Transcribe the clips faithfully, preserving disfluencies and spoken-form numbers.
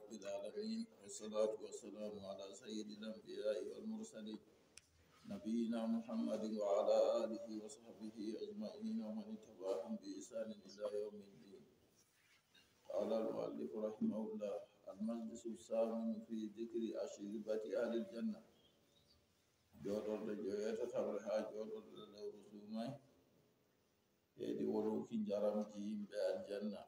رب العالمين، والصلاة والسلام على سيد الأنبياء والمرسلين، نبينا محمد وعلى آله وصحبه أجمعين ومن اتبعهم بإحسان إلى يوم الدين. قال المؤلف رحمه الله: المجلس الثامن في ذكر أشربة أهل الجنة. Jooɗorde joweetataɓre haa jooɗorde lewru suumaay, heedi woluki njaramji yimɓe aljanna.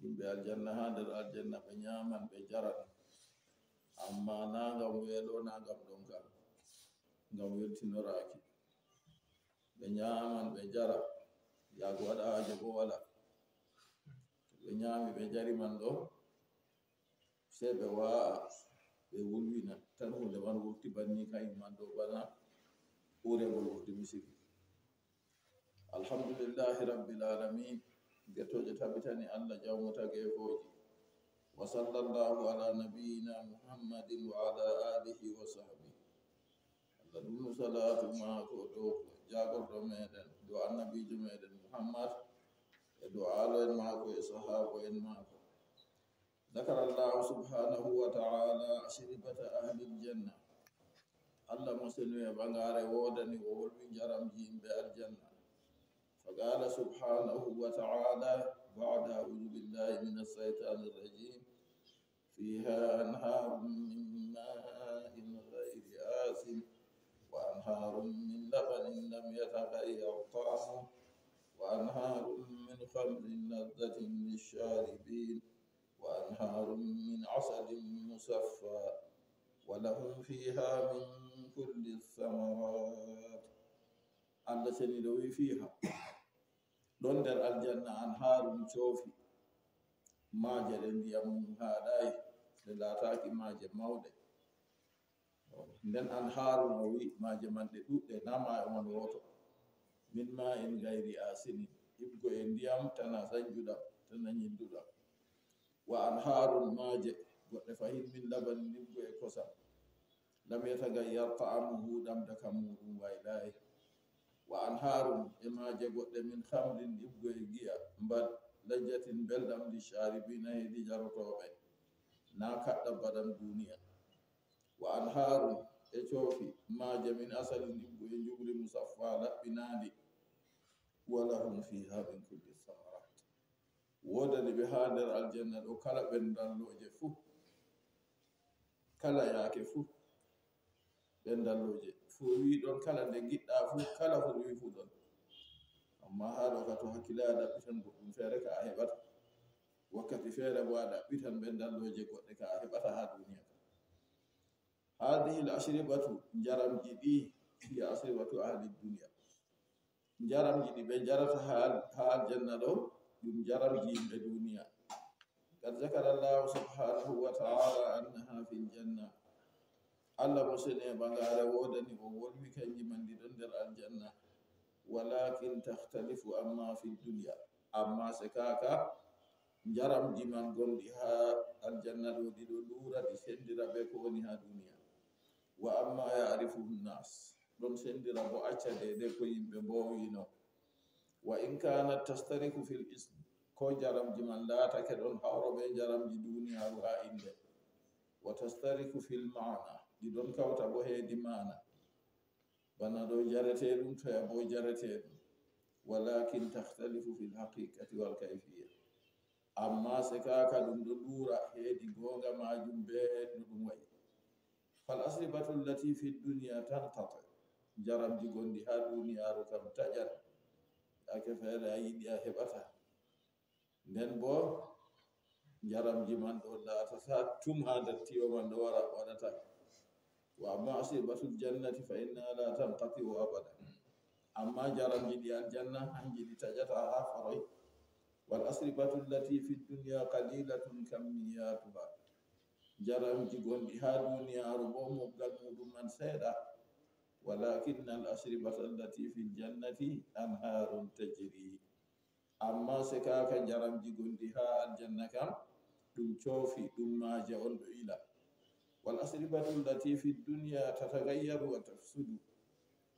Yimɓe aljanna haa nder aljanna ɓe nyaaman, ɓe njaran, ammaa naa ngam weelo, naa ngam ɗonkal, ngam weltinoraaki. Ɓe nyaaman, ɓe njara, yaago waɗa haaje boo walaa. To ɓe nyaami, ɓe njari man ɗo, sey ɓe waa'a, ɓe wulwina, tan huunde man wurti banni, kañum man ɗo bana uurengol urdi misiri. Alhamdulillahi Rabbil Alamin, gettooje tabitani Allah jawmo tageefooji. Wa sallallahu ala nabiyyina Muhammadin wa ala alihi wa sahbihi. Allah ɗum salaatu maako dow jaagorɗo meɗen, dow annabiijo meɗen Muhammad, e dow aalo'en maako e sahaabo'en maako. ذكر الله سبحانه وتعالى أشربة أهل الجنة. Allah mo seni e ɓagaare woodani o wolwi njaramji yimɓe aljanna. فقال سبحانه وتعالى بعد أعوذ بالله من الشيطان الرجيم: فيها أنهار من ماء غير آسن وأنهار من لبن لم يتغير طعمه وأنهار من خمر لذة للشاربين وأنهار من عسل مصفى ولهم فيها من كل الثمرات. Allah seniiɗo wi'i: فيها, ɗon nder aljanna, أنهار, coofi, maaje ɗe ndiyam mum haaɗaay, ɗe laataaki maaje mawɗe. Nden أنهار o wi'i maaje man ɗe ɗuɗɗe, naa maayo man wooto. من ماء غير آسن, iɓgo e ndiyam tana sanjuɗam, tana nyidduɗam. وأنهار, maaje goɗɗe fahin, من لبن, iɓgo e kosam. لم يتغير طعمه, ɗam dakam muuɗum waylaay. وأنهار, e maaje goɗɗe, من خمر, iɓgo e giya, mbar, لذة, belɗam, للشاربين, heedi jarotooɓe, naa kaɗɗam ba ɗam duuniya. وأنهار, e coofi, maaje, من عسل, iɓgo e njumri, مصفى, laɓɓinaandi. ولهم فيها من كل الثمرات. Woodani ɓe haa nder aljanna ɗo kala ɓendallooje fuu, kala yaake fuu, ɓendallooje fuu. O wi'i ɗon kala nde ngiɗɗa fuu, kala ko o wi'i fuu ɗon. Ammaa haa ɗo ka, to hakkile a ɗaɓɓitan goɗɗum feere ka a heɓata. Wakkati feere boo a ɗaɓɓitan ɓendallooje goɗɗe ka a heɓata haa duuniya ka. هذه الأشربة, njaramji ɗi, هي أشربة أهل الدنيا. Njaramji ɗi ɓe njarata haa, haa aljanna ɗo, ɗum njaramji yimɓe duuniya. قد ذكر الله سبحانه وتعالى أنها في الجنة. Allah mo seni e ɓagaare woodani o wolwi kanji man ɗi ɗon nder aljanna. ولكن تختلف عما في الدنيا. Ammaa sekaaka, njaramji man gonɗi haa aljanna ɗo, ɗi ɗo luura, ɗi sendira bee ko woni haa duuniya. وعما يعرفه الناس. Ɗon sendira boo acca deydey ko yimɓe mboowino. وإن كانت تشترك في الاسم. Koo njaramji man laatake ɗon hawro bee njaramji duuniyaaru haa innde. وتشترك في المعنى. Ɗi ɗon kawta boo heedi maana. Bana ɗo njareteeɗum, toya boo njareteeɗum. ولكن تختلف في الحقيقة والكيفية. Ammaa sekaaka, ɗum ɗo luura heedi goonga maajum bee no ɗum wa'i. فالأشربة التي في الدنيا تنقطع. Njaramji gonɗi haa duuniyaaru kam taƴan. Yaake feere a yiɗi a heɓataa. Nden boo njaramji man ɗo laatataa tum haa nder tiyo man ɗo wara waɗata. وأما أشربة الجنة فإنها لا تنقطع أبدا. Ammaa njaramji ɗi aljanna, hanji ɗi taƴataa haa foroy. والأشربة التي في الدنيا قليلة كمياتها. Njaramji gonɗi haa duuniyaaru boo, muggal muuɗum man seeɗa. ولكن الأشربة التي في الجنة أنهار تجري. Ammaa sekaaka, njaramji gonɗi haa aljanna kam, ɗum coofi, ɗum maaje on ɗo ila. والأشربة التي في الدنيا تتغير وتفسد.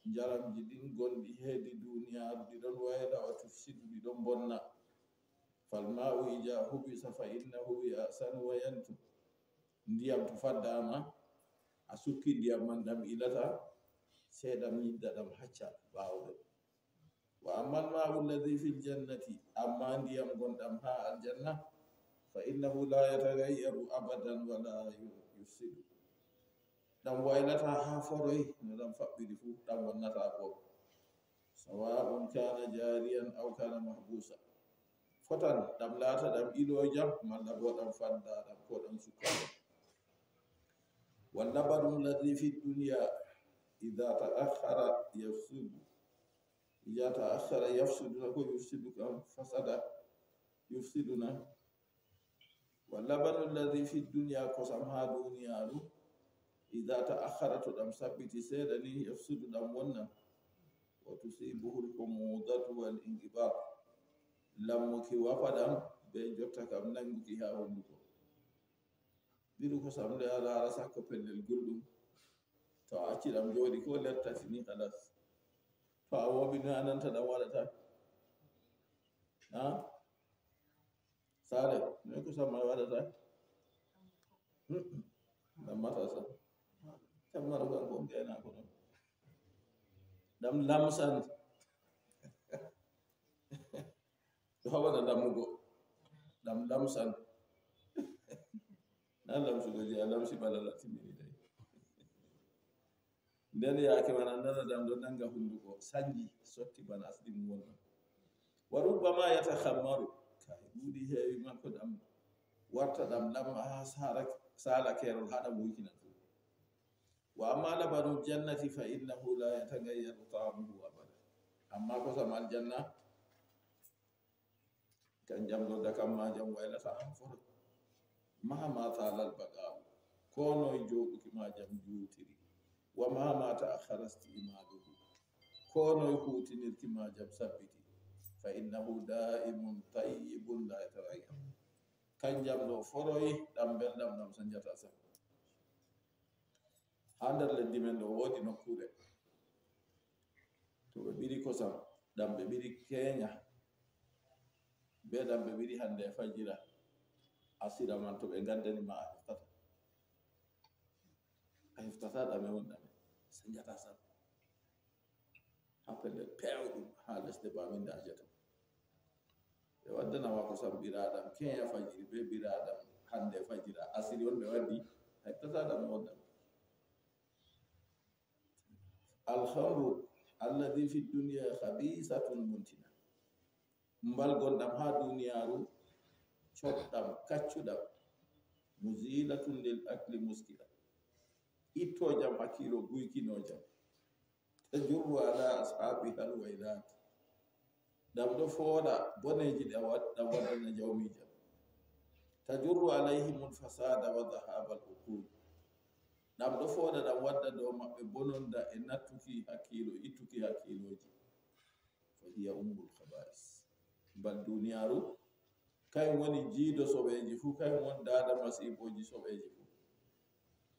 Njaramji ɗin gonɗi heedi duuniyaaru, ɗi ɗon wayla, وتفسد, ɗi ɗon mbonna. Falma'u ija hubisa fa innahu ya'sanu wa yantu. Ndiyam to faddaama, a sukki ndiyam man, ɗam ilata, sey ɗam yidda, ɗam hacca ɓaawo ɗon. Wa amma alma'u alladhi fil jannati, amma ndiyam gonɗam haa aljanna, fa innahu la yataghayyaru abadan wa la yu-, yufsidu. Ɗam waylataa haa foroy, no ɗam faɓɓiri fuu, ɗam wonnataa goɗɗum. Sawa'un kana jariyan aw kana mahbusa. Fotan ɗam laata ɗam iloojam, malla bo ɗam fadda ɗam ko ɗam sukka. Wal labanu alladhi fi dunya idha ta'akhkhara yafsudu. Idha ta'akhkhara yafsudu, ko yufsidu kam fasada, yufsiduna. Wal labanu alladhi fi dunya, kosam haa duniyaaru, idha ta'akhkhara, to ɗam sabbiti seeɗa ni, yafsudu, ɗam wonnan. Wa tusibuhu al-humudatu wal inqibat. Lammuki wafa ɗam, be jotta kam nanguki haa hunduko. Ɓiru kosam nde a laara sakko pellel gulɗum. To a acci ɗam jooɗi ko nder tati ni, halas. To a wooɓi noy a nanta ɗam waɗata? Ha? Saare, noy kosam may waɗata? Hmm. Ɗam matasa. Ɗam mara ko on gaynaako ɗon. Ɗam lamsan. Ɗo haɓata dammugo. Ɗam lamsan. Na lamsugo je a lamsi bala la timmini dai. Nden yaake man a nana ɗam ɗo nanga hunduko, sanji, sotti bana asdi mum wonno. Wa rubbama yatakhammaru, kay ɗuuɗi heewi makko ɗam warta ɗam lamma haa saala, saala keerol haa ɗam wuykinan fuu. Wa amma labanu jannati fa innahu la yataghayyaru ta'amuhu abada. Amma kosam aljanna, kanjam ɗo dakam maajam waylataa haa foroy. Mahama talal baqa'u, ko noy jooɗuki maajam juutiri. Wa mahama ta'akhkhara isti'maluhu, ko noy huutinirki maajam sabbiti. Fa innahu da'imun tayyibun la yataghayyar. Kanjam ɗo foroy, ɗam belɗam, ɗam sanjataa sam. Haa nder leddi men ɗo woodi nokkuure to ɓe ɓiri kosam, ɗam ɓe ɓiri keenya, be ɗam ɓe ɓiri hannde e fajira, asira man to ɓe ngaddani ma a heftata. A heftata ɗam e won ɗam e sanjata sam. Haa pellel peewɗum, haa lesɗe baamin daajata. Ɓe waddana ma kosam ɓiraaɗam keenya fajiri, be ɓiraaɗam hannde fajira, asiri on ɓe waddi, a heftata ɗam e won ɗam. Alhamru alladhi fi dunya khabisatun muntina. Mbal gonɗam haa duniyaaru, coɗɗam, kaccuɗam, muzilatun lil aqli muskila. Ittoojam hakkiilo, guykinojam. Tajurru ala ashabiha alwaylat. Ɗam ɗo fooɗa boneeji ɗam wad-, ɗam waddana jawmiijam. Tajurru alayhim alfasada wa dhahaba aluqul. Ɗam ɗo fooɗa ɗam wadda dow maɓɓe bononda e nattuki hakkiilo, ittuki hakkiilooji. Fa hiya ummul khaba'is. Mbal duniyaaru, kay woni jiido soɓeeji fuu, kay woni daada masiibooji soɓeeji fuu.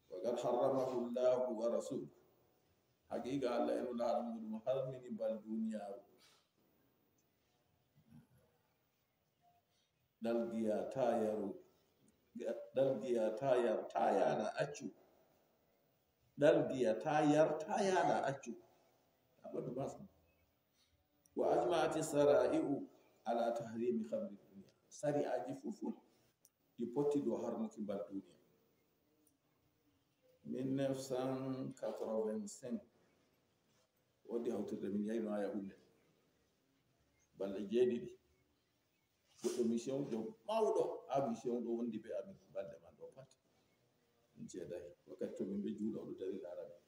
Wa qad harramahu Allahu wa rasuluhu. Haqiiqa Allah e nulaaɗo muuɗum harmini mbal duniyaaru. Ɗalgiya ta yaru, ɗalgiya ta yar, ta yaɗa accu. Ɗalgiya ta yar, ta yaɗa accu. Abadu mas. Wa ajma'ati sara'i'u ala tahrimi khamri dunya. Sari'aji fuu fuu ɗi potti dow harmuki mbal duniya. Mille neuf cent quatre-vingt-cinq, woodi hawtirde min yahino haa Yahulle. Balɗe jeeɗiɗi. Goɗɗo mission ɗo mawɗo, haa mission ɗo wondi be amin, balɗe man ɗo pat. Min ceedaay. Wakkati to min ɓe juula, o ɗo dari laara min.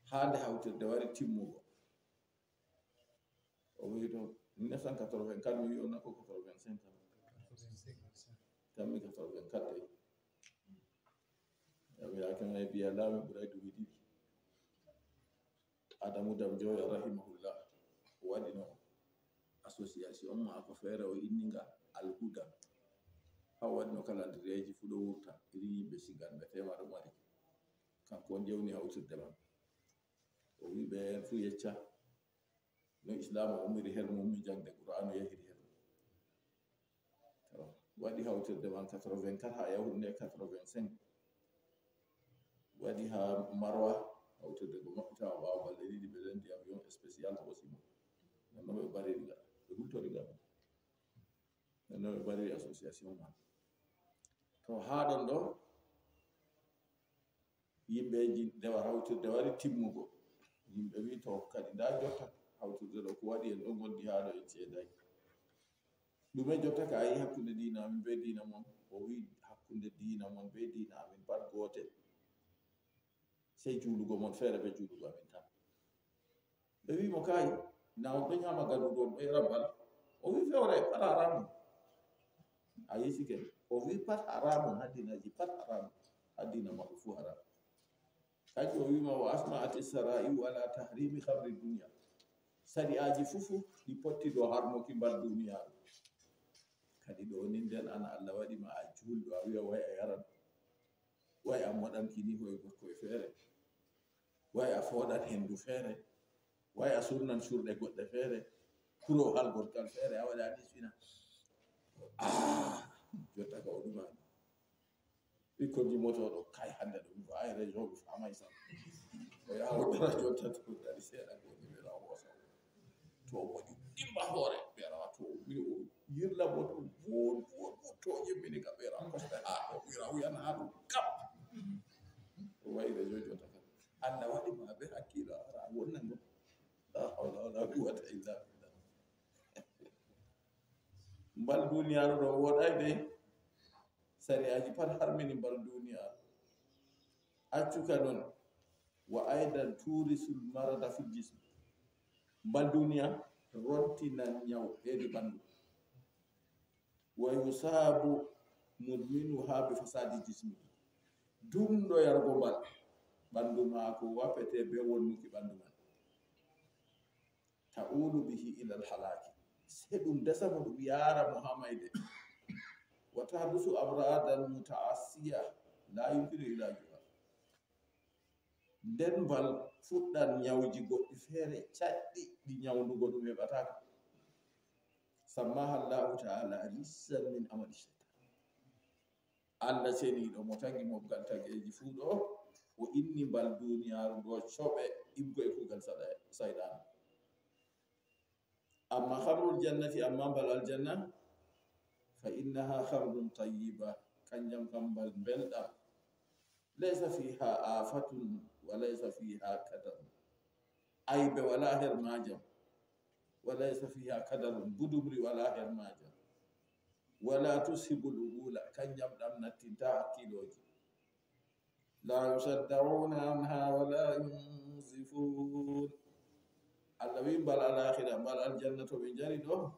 Haa nde hawtirde wari timmugo. O wi to, mille neuf cent quatre-vingt-quatre, mi wi on na ko quatre-vingt-cinq kam. Kam mi quatre-vingt-quatre de. Kam yaake may biya laamu ɓuray duuɓi ɗiɗi. Adamu Dam Joya rahimahullah waɗino association maako feere, o inni nga Alhuda. Haa waɗino kalandireeji fuu ɗo wurta, irin yimɓe siganɓe tema ɗo mari. Kanko on jewni hawtirde man. O wi ɓe en fuu yecca no Islaamu ummiri her mum, mi jangde Qur'aanu yahiri her mum. Waɗi hawtirde man quatre-vingt-quatre haa yahude nde quatre-vingt-cinq. Waɗi haa Marwa, hawtirde ko maɓɓitaama ɓaawo balɗe ɗiɗi, ɓe lenti avion spécial hoosi mo. Nden noon ɓe mbariri nga, ɓe hultori nga. Nden noon ɓe mbariri association man. To haa ɗon ɗo, yimɓeeji ndewa hawtirde wari timmugo. Yimɓe wi, "To kadi ndaa jotta hawtirde ɗo ko waɗi en ɗo ngondi haa ɗo en ceedaay. Ɗume jotta ka a yi hakkunde diina amin bee diina mon?" O wi, "Hakkunde diina mon bee diina amin pat gootel. Sey juulugo mon feere bee juulugo amin tan." Ɓe wi mo, "Kay, na on ɗo nyaama gaduɗo, on ɗo yara bal?" O wi, "Fewre, pat haramun." A yisi ken. O wi, "Pat haramun, haa diinaaji pat haramun. Haa diina maɓɓe fuu haram." Kanko o wima, "Wa asma'ati sara'i ala tahrimi khamri dunya." Sari'aaji fuu fuu ɗi potti dow harmuki mbal duniyaaru. Kadi ɗo ni nden an Allah waɗi ma a juulɗo, a wi'a way a yaran, way a moɗan kini hoy goɗkoy feere, way a fooɗan hendu feere, way a surnan surɗe goɗɗe feere, kuro halgol kal feere, a waɗa a ɗisfina. Ah, jotta ka o ɗuma. Ɓikkon jimmoto ɗo, kay, hannde ɗum ko ay région ɓe faamay sam. O yaha o dara jonta to dari seeɗa ko ni ɓe rawa wasa. To o moƴu ɗimma hoore, ɓe rawa to o wi o yirla mo to wood, wood, wood, to o jimmini ka ɓe rawa kosɗe haa ɗo, ɓe rawa yan haa ɗo kam. O wayi région jonta kan. Allah waɗi ma ɓe hakkiilo a ara wonna ngo. La hawla wala quwwata illa billah. Mbal duniyaaru ɗo woɗay de. Sari'aaji pat harmini mbal duniyaaru. Accuka non, wa aidan turisul marada fil jism. Mbal duniya rontinan nyaw ɓeydi ɓandu. Wa yusabu mudminuha bi fasadi jismi. Dumɗo yargo mbal, ɓandu maako wapete be wonnuki ɓandu man. Ta'ulu bihi ila al-halaki. Sey ɗum dasa mo, ɗum yaara mo haa mayde. Wa tahdusu amradan muta'assiya la yumkinu ilajuha. Nden mbal fuɗɗan nyawji goɗɗi feere caɗɗi ɗi nyawdugo ɗum heɓataaka. Sammaha Allahu ta'ala rijsan min amali shaytan. Allah ceniiɗo mo tagi mobgal tageeji fuu ɗo, o inni mbal duniyaaru ɗo coɓe ibgo e kuugal saɗa-, sayɗaanu. Amma khamrul jannati, amma mbal aljanna, fa innaha khamrun tayyiba, kanjam kam mbal mbelɗam. Laysa fiha afatun wa laysa fiha kadar. Aybe wala her majam. Wa laysa fiha kadarun, budumri wala her majam. Wala tushibul uqula, kanjam ɗam nattinta hakkiilooji. La yusaddauna anha wala yunzifun. Allah wi mbal alakhira, mbal aljanna to ɓe njari ɗo,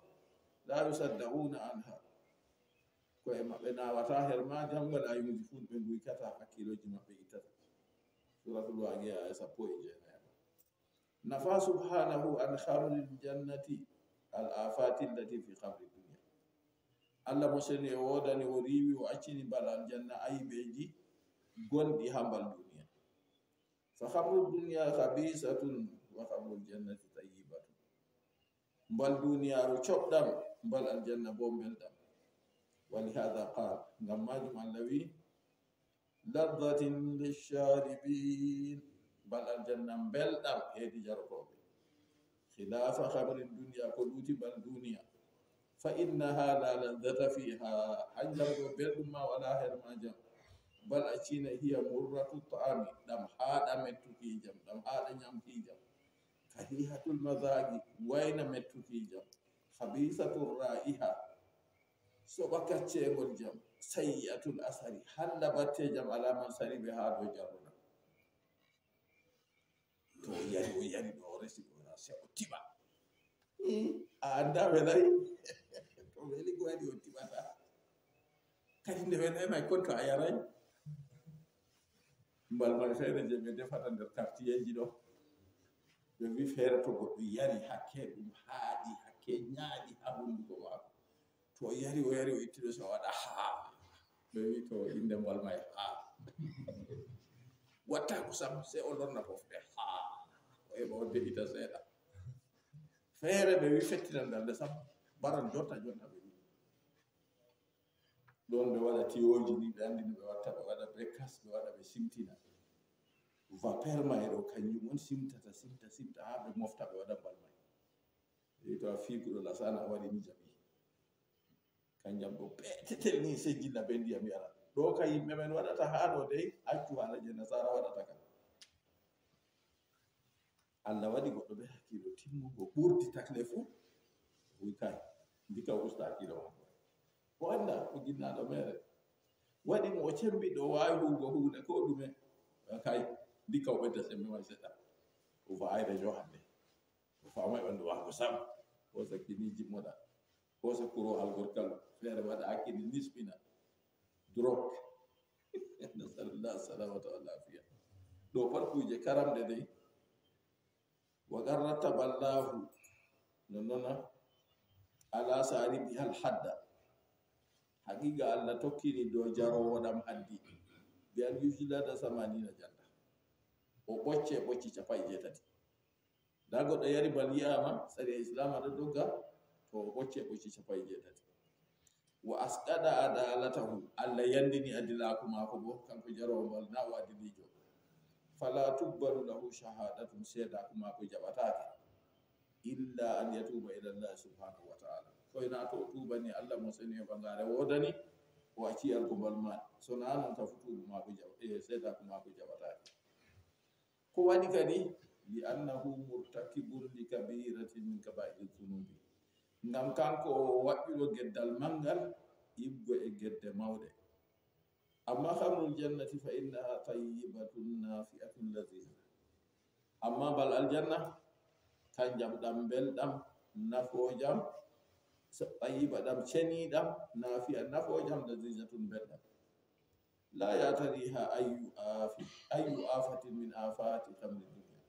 la yusaddauna anha. Ko'e maɓɓe naawata her majam, wala yunzifun, ɓe nguykata, hakkiilooji maɓɓe ittata. Suratul Waqi'a, aya sappo e jeenayaɓo. Nafa subhanahu an khamril jannati al afati allati fi khamri dunya. Allah mo seni e woodani, o riiwi, o accini mbal aljanna aybeeji gonɗi haa mbal duniya. Fa khamru dunya khabisatun wa khamrul jannati tayyibatun. Mbal duniyaaru coɓɗam, mbal aljanna boo mbelɗam. Wa lihadha qal, ngam maajum Allah wi, ladhatin lisharibin, mbal aljanna mbelɗam heedi jarotooɓe. Khilafa khamri dunya, ko luuti mbal duniya. Fa innaha la ladhata fiha, hanjam ɗo belɗum ma wala her majam. Bal accina hiya murratu ta'ami, ɗam haaɗa mettukijam, ɗam haaɗa nyamkijam. Karihatul mazaqi, wayna mettukijam. Khabisatur ra'iha, soɓa kacceengol jam. Sayyi'atul asari, halla battejam ala man saribe haa dow jarruna. To o yari, o yari ɗo, o resi ɗo, na se o tiɓa. Hmm, a annda welay? To weli ko waɗi o tiɓata. Kadi nde welay may kon to a yaray. Mbal may feere je ɓe defata nder kartiyeeji ɗo. Ɓe wi feere to goɗɗo yari hakke ɗum haaɗi, hakke nyaaɗi haa hunduko maako. To o yari, o yari, o itti ɗo, so o waɗa haa. Ɓe wi to innde mbal may haa. Watta ko sam, se o lorna pofde haa. O heɓa o de'ita seeɗa. Feere ɓe wi fettinan darde sam, mbaran jonta jonta ɓe wi. Ɗon ɓe waɗa tiyoji ni, ɓe anndi no ɓe watta, ɓe waɗa ɓe kas, ɓe waɗa ɓe simtina. Vapeur may ɗo, kanjum on simtata, simta, simta, haa ɓe mofta, ɓe waɗa mbal may. Ɓe wi to a fii kuɗo lasana a waɗi ni jaɓi. Kanjam ɗo petetel ni sey jilla be ndiyam yara. Ɗo ka yimɓe men waɗata haa ɗo dey, accu haala je nasara waɗata ka. Allah waɗi goɗɗo be hakkiilo timmugo ɓurdi takle fuu. Wi kay, ndika o usta hakkiilo makko. O annda o ginnaaɗo meere. Waɗi mo o cembiɗɗo, o waawi huugo huunde ko ɗume. Kay, ndika o ɓedda sembe may seɗɗa. O va'ay rejo hande. O faamay ɓandu maako sam. O sakkini jimmoɗa. Hoosa kurowal gorkal feere waɗa hakkili nisɓina. Drok. Nasalullah salamata wal afiya. Ɗo pat kuuje karamɗe dey. Wa qad rattaba Allahu, nonnon, ala saribiha al hadda. Haqiqa Allah tokkini dow jaroowo ɗam haddi. Bi an yujlada samanina jalda. O ɓocce ɓocci cappanɗe jeetati. Nda goɗɗo yari bal yi'ama, sariya Islam aɗo dogga, to o ɓocce ɓocci cappanɗe jeetati. Wa asqada adalatahu, Allah yandini adilaaku maako bo, kanko jaroowo bal na o adiliijo. Fala tuqbalu lahu shahadatun, seedaaku maako jaɓataake. Illa an yatuba ila Allah subhanahu wa ta'ala. Koy na to o tuubani Allah mo seni e ɓangaare woodani, o acci yargo bal ma. So na non ka fu tuubu maako jaɓ-, e seedaaku maako jaɓataake. Ko waɗi kadi, li annahu murtakibun li kabiratin min kabairi dhunubi. Ngam kanko o waɗɗuɗo geddal mangal, iggo e gedde mawɗe. Amma khamrul jannati fa innaha tayyibatun nafi'atun laziza. Amma bal aljanna, kanjam ɗam belɗam, nafoojam, tayyiba ɗam ceniɗam, nafi'a nafoojam, lazizatun belɗam. La yatariha ayyu afi-, ayyu afatin min afati khamri dunya.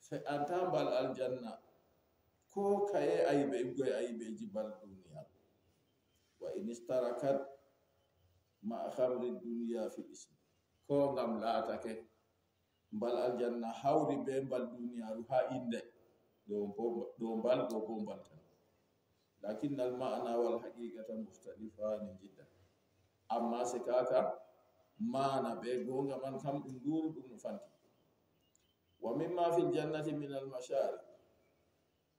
Fe'anta mbal aljanna ko kaye aybe, iggoye aybeji mbal duniya. Wa in istarakat ma khamri dunya fi ismi. Ko ngam laatake mbal aljanna hawri be mbal duniyaru ha inde. Ɗo bo-, ɗo mbal, ɗo bo mbal tan. Lakin al ma'na wal haqiqata mukhtalifani jiddan. Amma se kaka maana be gonga man kam ɗum ɗuuru ɗum no fanti. Wa mimma fil jannati min al masharib.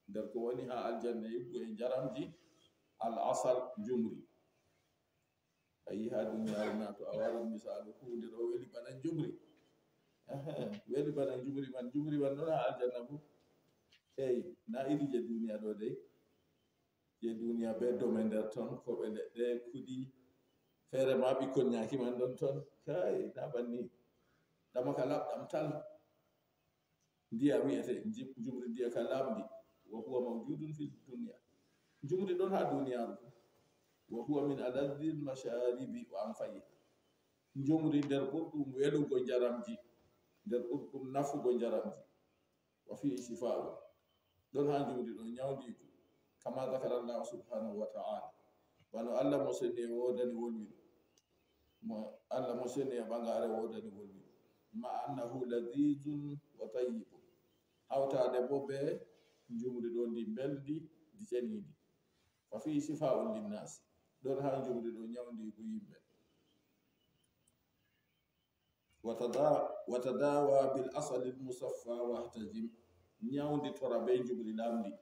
Nder ko woni ha aljanna yiggo e njaramji, al asal, njumri. A yi ha duniyaaru na to a waran misaalu huunde ɗo weli bana njumri. Ehe, weli bana njumri man, njumri man ɗon ha aljanna fu. Eyi, na iri je duniya ɗo dey. Je duniya be dome nder ton, ko ɓe leɗɗe kuɗi. Feere ma ɓikkon nyaaki man ɗon ton. Kai, na banni. Ɗama ka laɓɗam tal. Ndiya wi'ete nji-, njumri ndiya ka laaɓndi, wa huwa mawjudun fi dunya. Njumri ɗon ha duniyaaru. Wa huwa min alazzil masharibi wa anfa'iha. Njumri nder ɓurɗum welugo njaramji, nder ɓurɗum nafugo njaramji. Wa fihi shifa'un. Ɗon ha njumri ɗon nyawndiigu. Kama zakara Allah subhanahu wa ta'ala. Bano Allah mo seni e woodani wolwi ɗum. Mo, Allah mo seni e ɓangaare woodani wolwi ɗum. Ma annahu lazizun wa tayyibun. Hawtaade bo be njumri ɗo ndi mbelndi, ndi ceniindi. Fa fihi shifa'un linnaasi. Ɗon ha njumri ɗo nyawndiigu yimɓe. Wa tada-, wa tadawa bil asalil musaffa wahtajim. Nyawndi tora be njumri laaɓndi.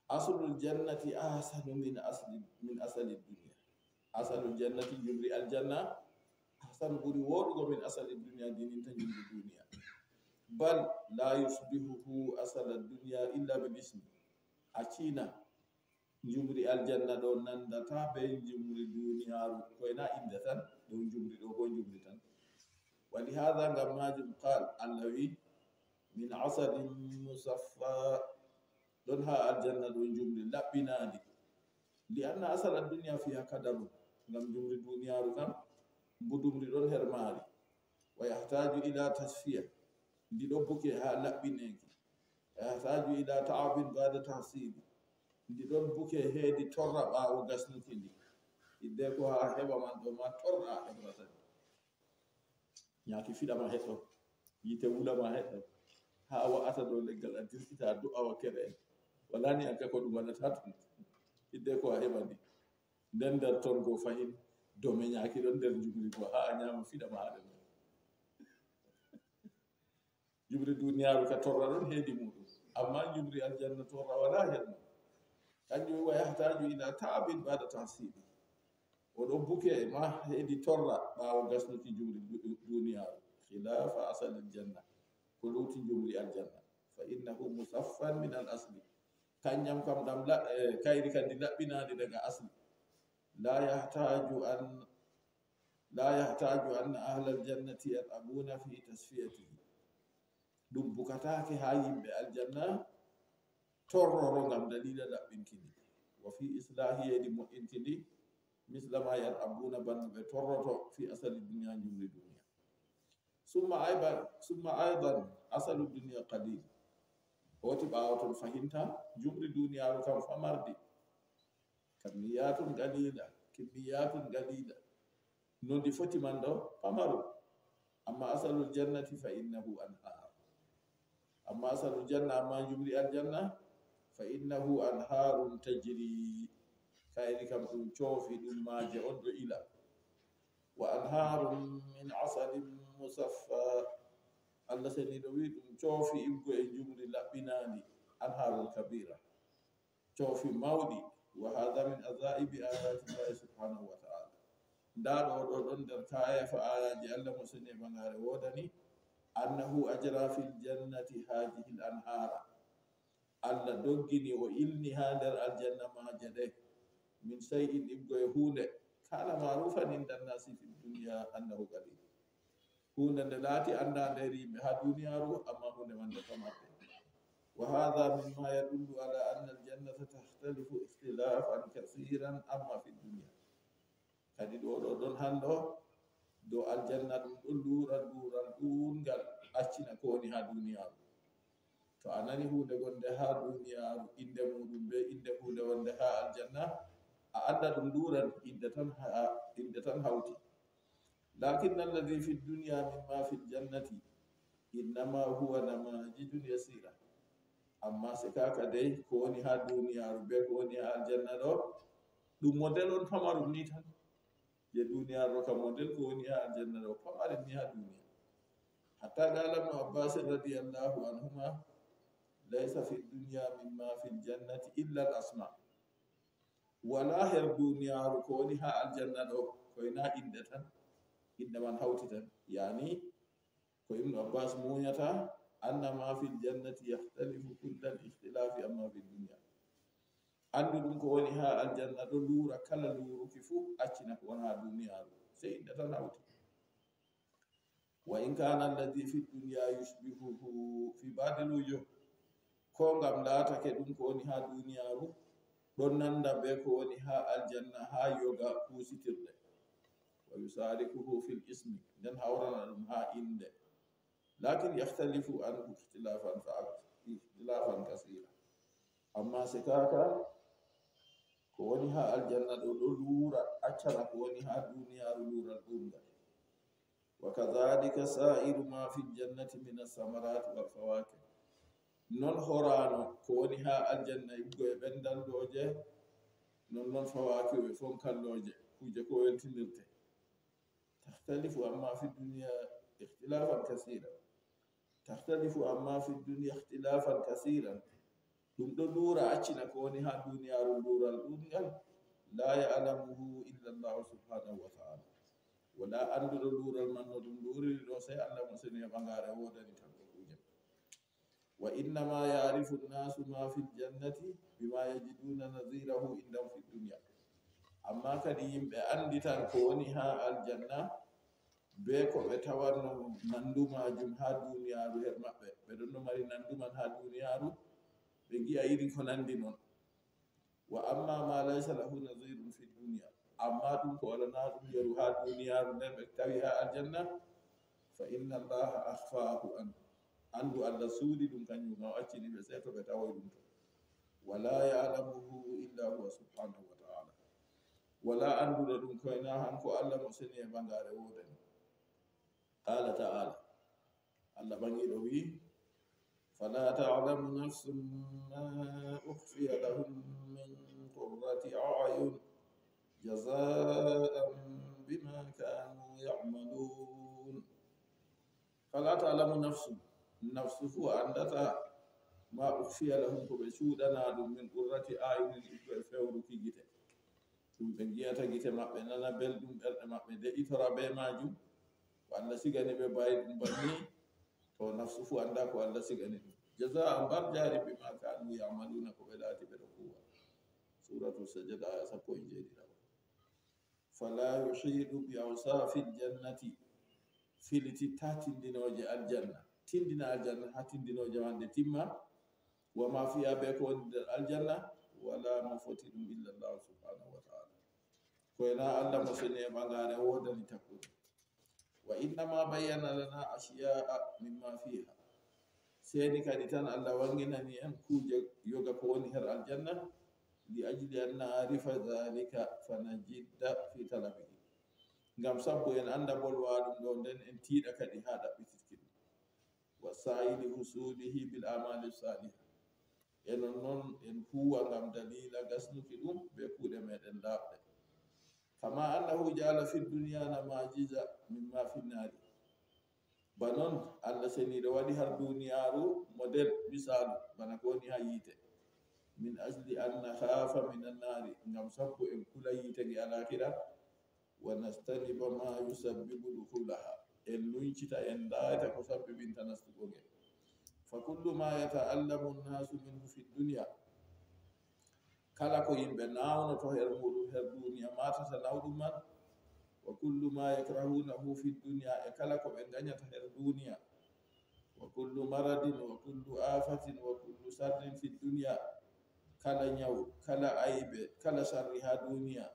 Aslul jannati ahsanu min asli, min asali dunya. Asalul jannati, njumri aljanna, ahsanu, ɓuri wooɗugo, min asali dunya, dininta njumri duniya. Bal la yusbihuhu asala dunya illa bil ismi. A ciina, njumri aljanna ɗo nandata be njumri duniyaaru, koy na innde tan, ɗo njumri ɗo bo njumri tan. Wa li hadha, ngam majum, qal, Allah wi, min asalin musaffa, ɗon ha aljanna ɗo njumri laɓɓinaandi. Li anna asala dunya fiha kadarun, ngam njumri duniyaaru kam, mbudumri ɗon her maari. Wa yahtaju ila tasfiya, ndi ɗo buke ha laɓɓineeki. Wa yahtaju ila ta'abin ba'da tahsili, ndi ɗon buke heedi torra ɓaawo gasnuki ndi. Hidde ko ha heɓa man ɗo ma torra a heɓrata ndi. Nyaaki fiɗa ma heɗɗo, yiite wula ma heɗɗo, ha a wa'ata dow leggal a dirtita a du'a wakkere en. Wala ni an ka ko ɗum waɗata ton. Hidde ko a heɓa ndi. Nden nder ton goo fahin, do meñaaki ɗon nder njumri goo, haa a ñaama fiɗa ma haɗa men. Njumri duniyaaru ka torra ɗon heedi muuɗum, amma njumri aljanna torra walaa heed mum. Kanjum wa yahtaaju ila taabin baada tahsiili. O ɗon buke e ma heedi torra ɓaawo gasnuki njumri du-, duniyaaru. Khilaafa asalil janna, ko luuti njumri aljanna. Fa innahu musaffan min al asli. Kanjam kam ɗam la-, eh, kayri kadi laɓɓinaandi daga asli. La yahtaaju an, la yahtaaju an ahlal jannati yarghabuuna fi tasfiyatihi. Ɗum bukataake haa yimɓe aljanna torroro ngam dalila laɓɓinki ndi. Wa fi islaahi, e ɗi moƴƴinki ndi, misla ma yarghabuuna, bana ɓe torroto fi asali duniya, njumri duniya. Summa ayban, summa aydan, asalu duniya qalil. Hooti ɓaawo ton fahinta, njumri duniyaaru kam famardi. Kammiyaatun qalila, kimmiyaatun qalila. No ndi foti man ɗo, pamaru. Amma asalul jannati fa innahu anhar. Amma asalul janna, amma njumri aljanna, fa innahu anharun tajri. Kayri kam ɗum coofi, ɗum maaje on ɗo ila. Wa anharun min asalin musaffa. Allah seniiɗo wi ɗum coofi iggo e njumri laɓɓinaandi, anharun kabira. Coofi mawɗi. Wa hadha min ajaibi ayati llahi subhanahu wa ta'ala. Ndaa ɗo, ɗo ɗon nder kaayeefa aayaaji Allah mo seni e ɓangaare woodani, annahu ajra fil jannati hadhihi al anhara. Allah doggini, o ilni haa nder aljanna maaje ɗe, min shay'in, iggo e huunde, kana ma'rufan inda nnasi fid dunya annahu qalil. Huunde nde laati anndaande e yimɓe haa duniyaaru, amma huunde man nde famarde. Wa hadha mimma yadullu ala anna al jannata takhtalifu ikhtilafan kathiran amma fid dunya. Kadi ɗo, ɗo ɗon hando dow aljanna ɗum ɗon luural, luural ɗuungal accina ko woni haa duniyaaru. To a nani huunde gonde haa duniyaaru, innde muuɗum bee innde huunde wonde haa aljanna, a annda ɗum luural, innde tan ha-, innde tan hawti. Lakinna alladhi fi dunya mimma fil jannati innama huwa namazijun yasira. Amma se kaka dey, ko woni haa duniyaaru bee ko woni haa aljanna ɗo, ɗum model on pamarum ni tan. Je duniyaaru ɗo kam model, ko woni haa aljanna ɗo pamaren ni haa duniya. Hatta qala Ibnu Abbas radiyallahu anhuma, laysa fi dunya mimma fil jannati illa al asma. Wala her duniyaaru ko woni haa aljanna ɗo, koy na innde tan, innde man hawti tan. Yani, ko Ibnu Abbas muñata, anna ma fil jannati yakhtalifu kullal ikhtilafi amma fid dunya. Anndu ɗum ko woni haa aljanna ɗo luura kala luuruki fuu, accina ko won haa duniyaaru. Sey innde tan hawti. Wa in kana alladhi fi dunya yushbihuhu fi ba'dil wujuh. Ko ngam laatake ɗum ko woni haa duniyaaru ɗon nanda bee ko woni haa aljanna haa yoga kuusitirɗe. Wa yusharikuhu fil ismi, nden hawrana ɗum haa innde. Lakin yakhtalifu anhu ikhtilafan fa-, ikhtilafan kasira. Amma se kaka, ko woni haa aljanna ɗo, ɗo luura, accana ko woni haa duniyaaru luural ɗuungal. Wa kadhalika sa'iru ma fil jannati min as-samarati wal fawakih. Non horaano ko woni haa aljanna iggo e ɓenndallooje, non non fawakih e fonkallooje, kuuje ko weltindirte. Takhtalifu amma fi dunya ikhtilafan kasira. Takhtalifu amma fi dunya ikhtilafan kasiran. Ɗum ɗo luura accina ko woni haa duniyaaru luural ɗuungal. La ya'lamuhu illa Allah subhanahu wa ta'ala. Wala annduɗo luural man no ɗum luuriri ɗo, sey Allah mo seni e ɓangaare woodani tan ko kuuje. Wa innama ya'rifu nnasu ma fil jannati bima yajiduna nadhirahu indahum fid dunya. Amma kadi yimɓe anndi tan ko woni haa aljanna, bee ko ɓe tawanno nandu maajum haa duniyaaru her maɓɓe. Ɓe ɗon no mari nandu man haa duniyaaru, ɓe ngi'a irin ko nandi non. Wa amma ma laysa lahu nadhirun fi dunya, amma ɗum ko alana ɗum yeru haa duniyaaru nden ɓe tawi haa aljanna, fa inna Allaha akhfahu anhu. Anndu Allah suuɗi ɗum, kanjum kam o accini ɓe, sey to ɓe tawoy ɗum to. Wala ya'lamuhu illa huwa subhanahu wa ta'ala. Wala annduɗo ɗum koy na hanko Allah mo seni e ɓangaare woodani. Qala ta'ala, Allah ɓangiiɗo wi'i, fala ta'lamu nafsun ma ukhfiya lahum min qurrati a'yun جزاء بما كانوا يعملون. فلا تعلم نفس, nafsu fuu anndataa, ما أخفي لهم, ko ɓe cuuɗanaa ɗum, من قرة أعين, iggoye fewruki gite. Ɗum ɓe ngi'ata gite maɓɓe nana belɗum, ɓerɗe maɓɓe de'itora bee maajum, ko Allah sigani ɓe bayɗum banni, to nafsu fuu anndaa ko Allah sigani ɗum. جزاء, mbarjaari, بما كانوا يعملون, ko ɓe laati ɓe ɗo huuwa. Suuratu Sajada, aya sappo e njeeɗiɗaɓo. فلا يحيط بأوصاف الجنة, filititta tindinooje aljanna, tindina aljanna haa tindinooje man ɗe timma, وما فيها, bee ko woni nder aljanna, ولا مفطن إلا الله سبحانه وتعالى. Ko e na Allah mo sene e ɓagaare woodani takkude. وإنما بين لنا أشياء مما فيها. Seni kadi tan Allah wanginani en kuuje yoga ko woni her aljanna, لأجل أن نعرف ذلك فنجد في طلبه. Ngam sabbu en annda bolwaaɗum ɗo, nden en tiiɗa kadi haa ɗaɓɓitirki ɗum. والسعي لحصوله بالأعمال الصالحة. E non non en huuwa ngam daliila gasnuki ɗum bee kuuɗe meɗen laaɓɗe. كما أنه جعل في الدنيا نماذج مما في النار. Ba non Allah seniiɗo waɗi har duniyaaru model, misaalu, bana ko woni haa yiite. من أجل أن نخاف من النار, ngam sabbu en kula yiite nge alaakira. ونجتنب ما يسبب دخولها, en nuncita, en ndaayta ko sabbibinta nastugo nge. فكل ما يتألم الناس منه في الدنيا, kala ko yimɓe naawnoto her muuɗum her duniya, maatata nawɗum man. وكل ما يكرهونه في الدنيا, e kala ko ɓe ngañata her duniya. وكل مرض وكل آفة وكل شر في الدنيا, kala ñaw, kala aybe, kala sarri haa duniya.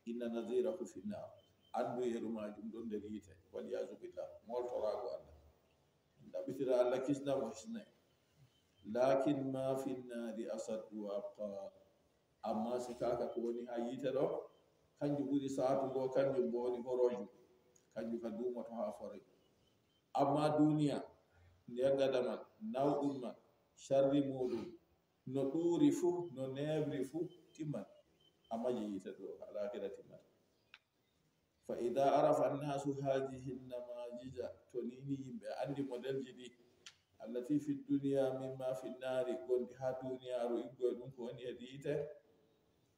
إن نظيره في النار, anndu yeru maajum ɗon nder yiite. والعياذ بالله, moltoraago Allah. En ɗaɓɓitira Allah kisna mo hisna en. لكن ما في النار أشد وأبقى. Ammaa sikaaka ko woni haa yiite ɗo, kanjum ɓuri saatugo, kanjum boo woni horoojum, kanjum ka duumoto haa foroy. Ammaa duniya, nder dada man, nawɗum man, sharri muuɗum, no ɗuuri fuu, no neeɓri fuu, timman. Ammaa je yiite ɗo, alaakira timmata. فإذا عرف الناس هذه النماذج, to ni ni yimɓe anndi modelji ɗi, التي في الدنيا مما في النار, gonɗi haa duniyaaru, iggoye ɗum ko woni hedi yiite,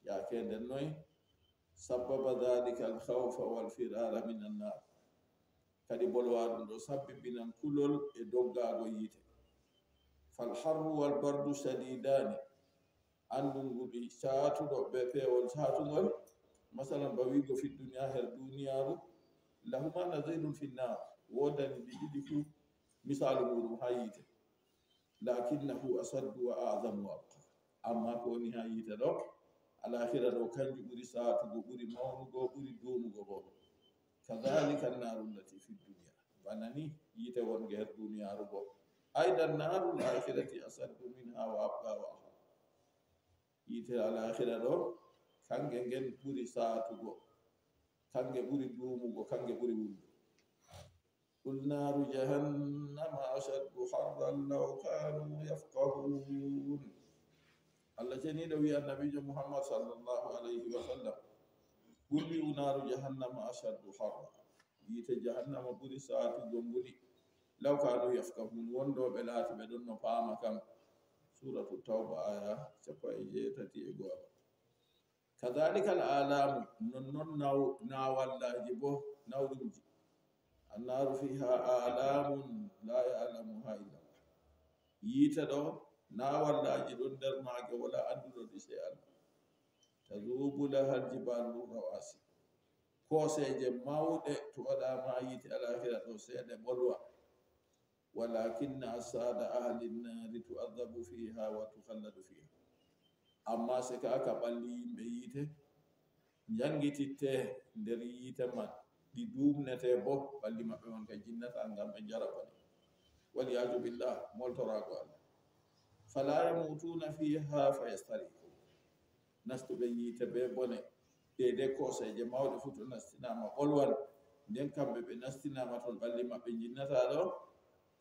yaake nden noy, سبب ذلك الخوف والفرار من النار. Kadi bolwaaɗum ɗo sabbibinan kulol e doggaago yiite. فالحر والبرد شديدان, anndungu ɗi caatuɗo bee peewol caatungol, masalan, ba wi'go في الدنيا, her duniyaaru, لهما نظير في النار, woodani ɗi ɗiɗi fuu misaalu muuɗum haa yiite. لكنه أشد وأعظم وأبقى. Ammaa ko woni haa yiite ɗo, alaakira ɗo, kanjum ɓuri saatugo, ɓuri mawnugo, ɓuri duumugo boo. كذلك النار التي في الدنيا. Bana ni yiite wonnge her duniyaaru boo. أيضا نار الآخرة أشد منها وأبقى وأحر. Yiite alaakira ɗo, kange ngen ɓuri saatugo, kange ɓuri duumugo, kange ɓuri wulgo. قل نار جهنم أشد حرا لو كانوا يفقهون. Allah ceniiɗo wi'i Annabiijo Muhammad sallallahu alayhi wa sallam, قل wi'u نار جهنم أشد حرا. Yiite jahannama ɓuri saatugo nguli. لو كانوا يفقهون, wonno ɓe laati ɓe ɗon no paama kam. Suuratu Tawba, aya cappanɗe jeetati e go'o. كذلك الآلام, non non naw-, naawallaaji boo, nawɗumji. النار فيها آلام لا يعلمها إلا الله. Yiite ɗo, naawallaaji ɗon nder maage, walaa annduɗo ɗi sey Allah. تذوب لها الجبال الرواسي. Kooseeje mawɗe to waɗaama yiite alaakira ɗo, sey ɗe ɓolwa. ولكن أجساد أهل النار تعذب فيها وتخلد فيها. Ammaa sikaaka ɓalli yimɓe yiite njaŋngititte nder yiite man, ɗi duumnete boo, ɓalli maɓɓe man ka jinnata ngam ɓe njaraba ɗi. والعياذ بالله, moltoraago Allah. فلا يموتون فيها فيستريحون. Nastuɓe yiite bee bone, deydey kooseeje mawɗe fuu to nastinaama ɓolwan, nden kamɓe ɓe nastinaama ton ɓalli maɓɓe njinnataa ɗo.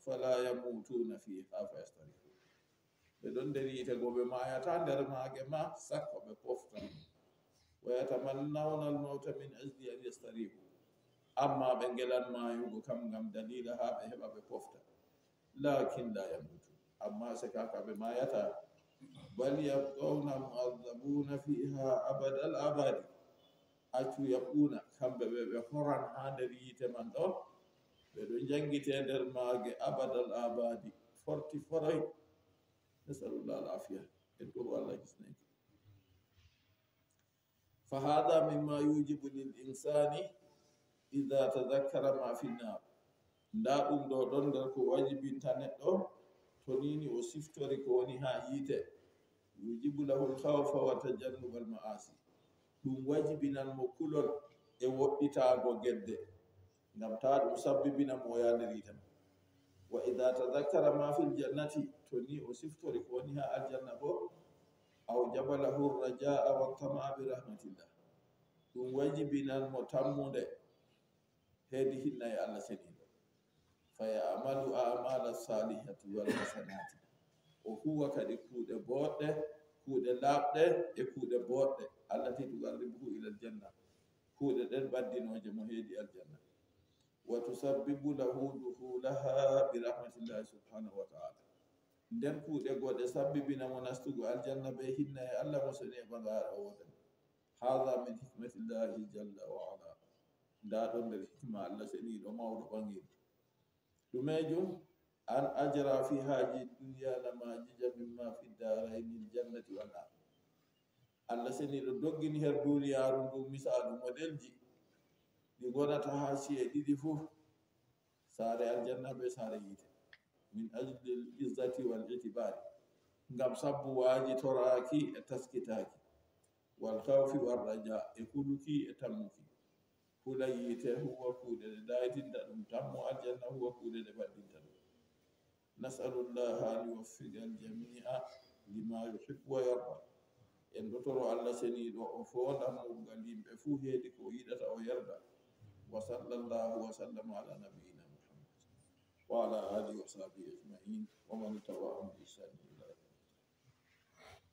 فلا يموتون فيها فيستريحون. Ɓe ɗon nder yiite go, ɓe maayataa nder maage ma, sakko ɓe pofta. ويتمنون الموت من أجل أن يستريحوا. Amma ɓe ngelan maayugo kam ngam daliila haa ɓe heɓa ɓe pofta. لكن لا يموتون. Amma seka ka ɓe maayata. بل يبقون معذبون فيها أبد الآباد. Accu يبقون, kamɓe ɓe, ɓe horan haa nder yiite man ɗo. Ɓe ɗo njangite nder maage أبد الآباد. Forti foroy. نسأل الله العافية. En ɗo Allah hisnayki. فهذا مما يوجب للإنسان إذا تذكر ما في النار. Ndaa ɗum ɗo ɗon nder ko wajibinta neɗɗo to nii ni o siftori ko woni haa yiite. يوجب له الخوف وتجنب المعاصي. Ɗum wajibinan mo kulol e woɗɗitaago gedde, ngam taa ɗum sabbibina mo o yaha nder yiite man. وإذا تذكر ما في الجنة, to nii o siftori ko woni haa aljanna boo, أوجب له الرجاء والطمع برحمة الله. Ɗum wajibinan mo tammunde hedi hinnay Allah seniiɗo. فيعمل الأعمال الصالحة والحسنات. O huwa kadi kuuɗe booɗɗe, kuuɗe laaɓɗe e kuuɗe booɗɗe. التي تقربه إلى الجنة. Kuuɗe ɗen ɓaddinooje mo hedi aljanna. وتسبب له دخولها برحمة الله سبحانه وتعالى. Nden kuuɗe goo ɗe sabbibina mo nastugo aljanna bee hinnay Allah mo seniiɗo ɓagaare o wooda. هذا من حكمة الله جل وعلا. Ndaa ɗon nder hikma Allah seniiɗo mawɗo ɓaŋiiɗo. Ɗumeejum? أن أجرى في هذه الدنيا نماذج مما في الدارين الجنة والنار. Allah seniiɗo doggini her duniyaaru ndu misaalu modelji ɗi ngonata haa ci'e ɗiɗi fuu, saare aljanna bee saare yiite. من أجل العزة والاعتبار. Ngam sabbu waajitoraaki e taskitaaki. والخوف والرجاء, e huluki e tammuki. Hula yiite huwa kuuɗe ɗe daayitinta ɗum, tammo aljanna huwa kuuɗe ɗe ɓaddinta ɗum. نسأل الله أن يوفق الجميع لما يحب ويرضى. En ɗo toro Allah seniiɗo o foonda mawgal yimɓe fuu hedi ko o yiɗata o yerda. وصلى الله وسلم على نبينا محمد وعلى آله وصحبه أجمعين ومن تبعهم بإحسان إلى